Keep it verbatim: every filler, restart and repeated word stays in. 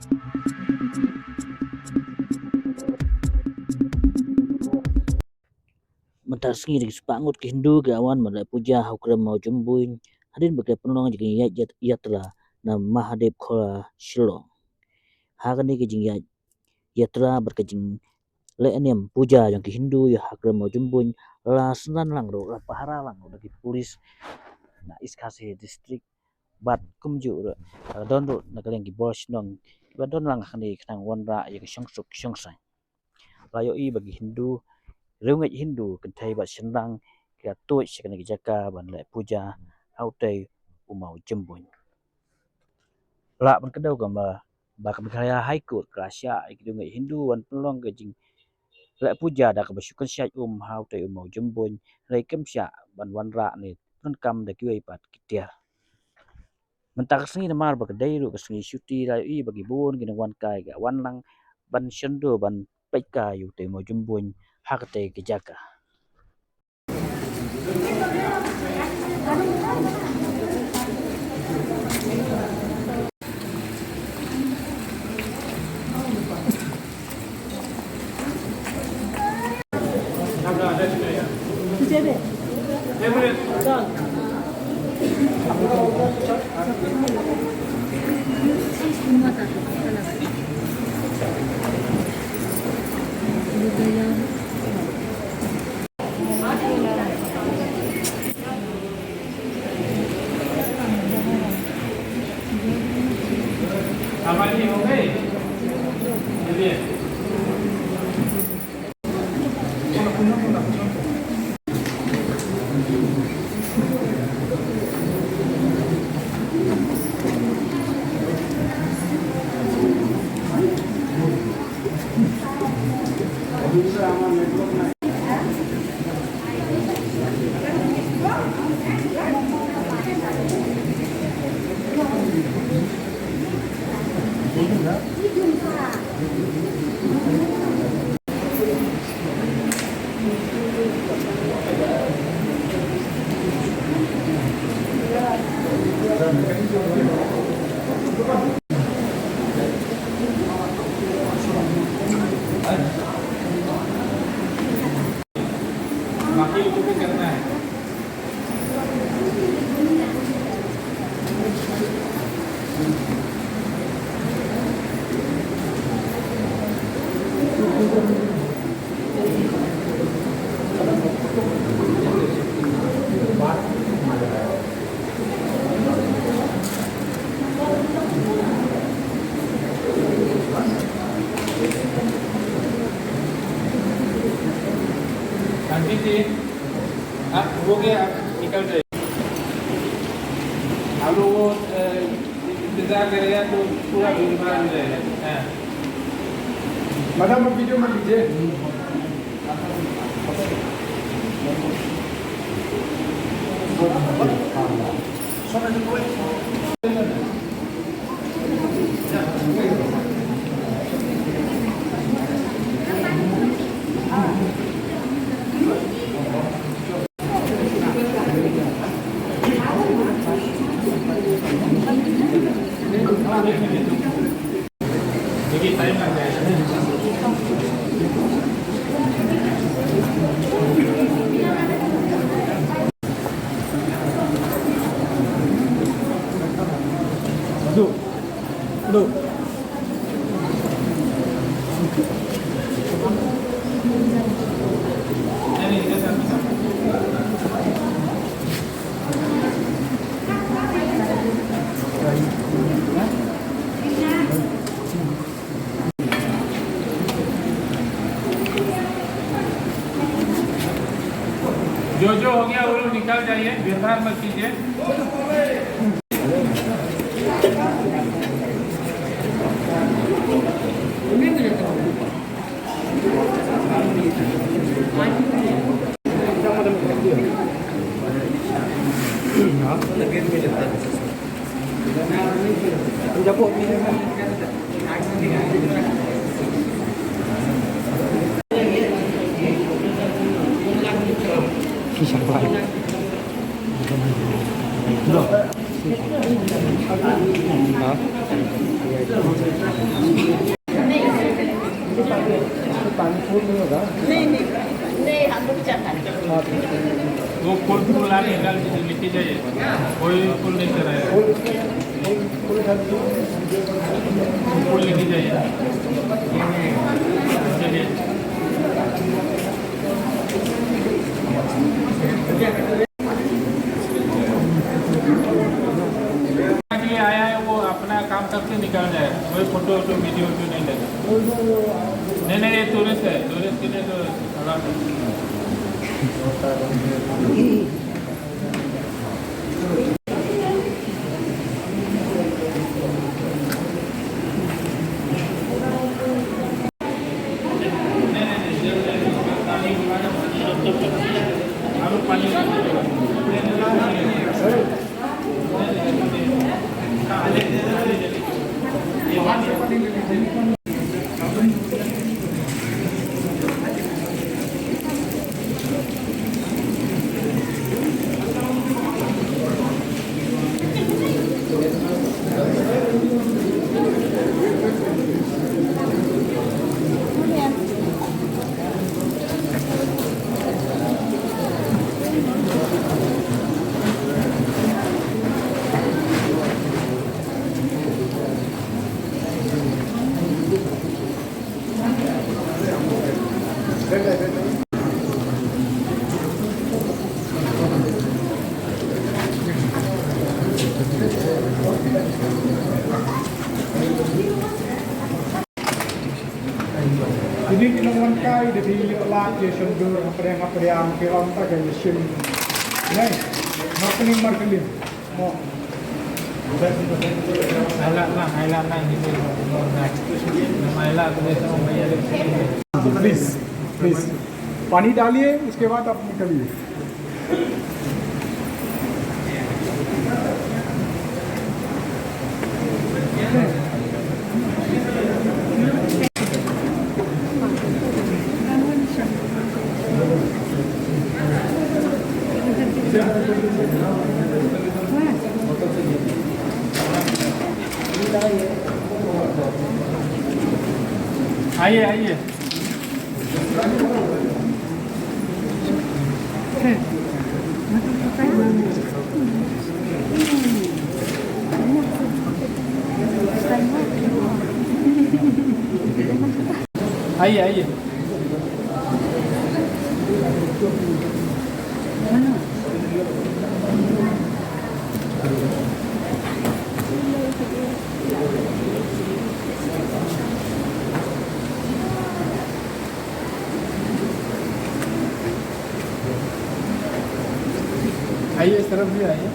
Mynta ka sngi da ki spah ngut ki Hindu ki la wan ban leh puja ha u krem Mawjymbuin hadien ba ki la pynlong ïa ka jingïaid yat-, yatra na Mahadev Khola Shillong. Ha kane ka jingïaid yatra bad ka jingleh niam puja jong ki Hindu ïa ha krem Mawjymbuin la synran lang ruh, la pahara lang ruh da ki pulit na East Khasi District bad kumjuh ruh, ah, don ruh na ka liang ki bor shnong kiba don lang ha kane ka khnang wanrah ïa ka shongsuk shongsaiñ. La ïohi ba ki Hindu, riewngeit Hindu kynthei bad shynrang ki la tuid sha kane ka jaka ban leh puja ha utei u Mawjymbuin. Lah ban kdew kumba ba ka Meghalaya High Court ka la shah ïa ki riewngeit Hindu ban pynlong ka jingleh puja da kaba shu kynshaid um ha utei u Mawjymbuin, hynrei kim shah ban wanrah ne pyndonkam da kiwei pat ki tiar. Mynta ka sngi namar ba ka dei ruh ka sngi shuti la ïohi ba ki bun ki nongwan kai ki la wan lang ban shon dur ban peit kai ïa utei u Mawjymbuin ha katei ka jaka. Aunty ji, आप हो गए, आप निकल जाइए। हम लोग वो, अ, इंतजार करेगा तो पूरा भीड़ भाड़ हो जाएगा। हाँ। मैडम, आप वीडियो मत लीजिए। जो जो हो गया वो लोग निकल जाइए, भीड़ भाड़ मत कीजिए। नहीं, नहीं, नहीं, हम लोग चढ़ा। वो फूल, फूल आने का लेके जाइए, कोई फूल नहीं चढ़ाया। फूल लेके जाइए। चलिए। के लिए आया है, वो अपना काम करके निकल जाए, कोई फोटो वोटो, वीडियो वोटो नहीं लेगा। नहीं, नहीं, ये टूरिस्ट है, टूरिस्ट के लिए तो थोड़ा Ini ki nongwan kai da ki lip lap ki shon dur hapdeng hapdeng ki lam ta ka shim. Nei, happening marketing. Mo. Ai lap lang, ai lap lang, ini. Ai lap, please, please. पानी डालिए, उसके बाद आप निकलिए। आइए, आइए। आइए, आइए। आइए, इस तरफ भी आइए।